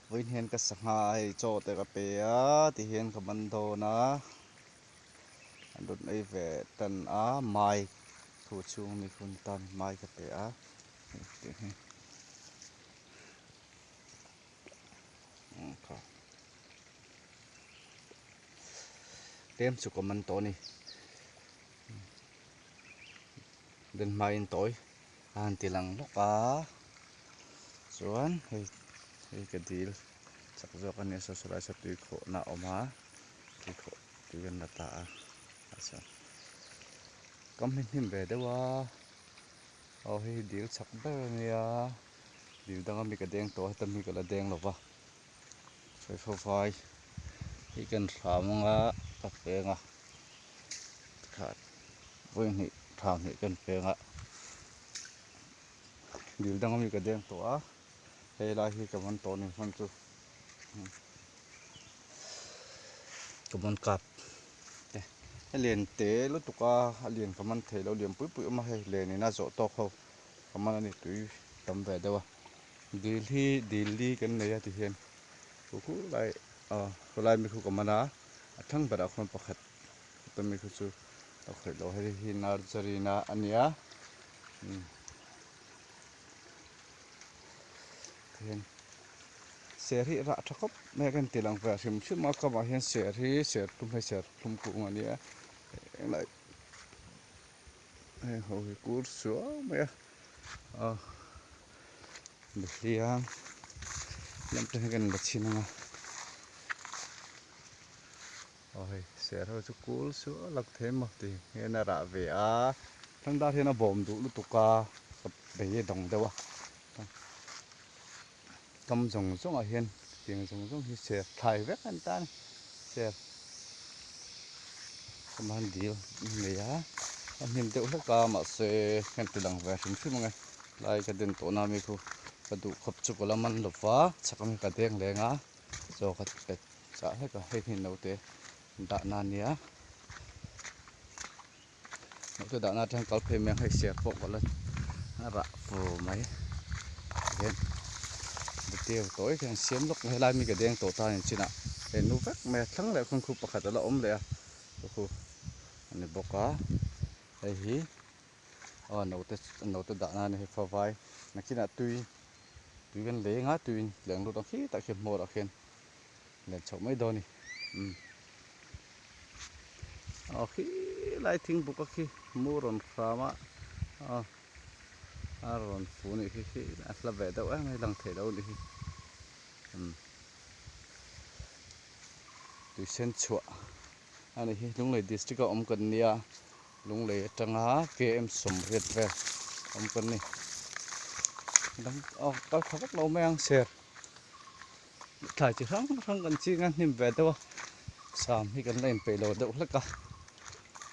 Vawiin hian ka sangha hei chaw te ka pe a tihian ka man dawn a an rawn ei ve tan a mai thu chhung ni hun tan mai ka pe a tih hi tlem chu ka man tawh a ni den hmain tawi a han ti lang lawk a chuan hei hei ka dil chak zawk a nia saw sawlai saw tui khawhna a awm a tui khawh tui kan la ta a tah chuan kam hi hnim ve deuh a aw hei hi dil chak ber a nia dil danga mi ka deng tawh a heta mi ka la deng lo va sawi fo vai hi kan hram anga ka peng a tikhan vawi hnih tha hnih kan peng a dil dang ami ka deng tawh a hei lai hi ka man tawh ni hman chu ka man kap te a lian te lutuk a a lian ka man thei lo lian pui pui awm a hei len in a zawh tawk ho ka man a ni tui tam ve deuh a dil hi dil li kan nei a tihian khu khu lai aw khawlai mi khu ka man a a thlang berah khuan pakhat ta mi khu chu a khawih loh hei hi nursery na a nia umm tihian ser hi rah tha khawp mai a kan ti lang ve a hrim hrim a kamah hian ser hi serthlum hei serthlum kung a nia englai heng ho hi kur suau mai a aw mihliang lam te hi kan la chhin ang a. Aw hei ser ho chu kul chu a lak thei maw ti hian a rah ve a thangdar hian a bawm duh lutuk a ka bei a dawng deuh a kam zawng zawng ah hian tiang zawng zawng hi ser thlai vek a ni ta a ni ser kam han dil nei a a hnim deuh hlek a mahse heng ti lang ve hrim hrim ang e tlai ka den tawh na mi khu ka duh khawp chu ka la man lo va chak ang hi ka deng leng a chaw ka pe. Chah hlek a hei hi naute dahna a nia naute dahna atang kal phei mai ang hei ser pawh ka la rah fur mai tihian detail tawi te an siam lawk mai helai mi ka deng tawh ta a ni chinah hei nu vek mai a thlang leh khawn khu pakhat a la awm leh a chu khu a ni bawk a hei hi aw naute naute dahna a ni hei favai nakinah tui tui kan lei anga tuiin leng lut ang khi tah khian hmawr ah khian. Len chhoh mai dawn a ni umm aw khi lai thing buk a khi mu rawn hram a aw a rawn fu a nih khi khi a hla ve deuh em mai lang thei lo a nih hi umm tui sen chhuah a nih hi Lunglei district a awm kan nia Lunglei atanga km 80 vel awm kan ni dang aw kal tha vak lo mai ang ser. Thlai chi hrang hrang kan ching a hnim ve deuh a sam hi kan la inpeih lo deuh hlek a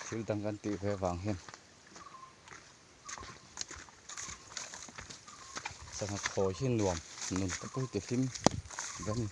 thil dang kan tih ve vang hian sangha khawi hi nuam nun te pawh hi ti hlim ve a ni.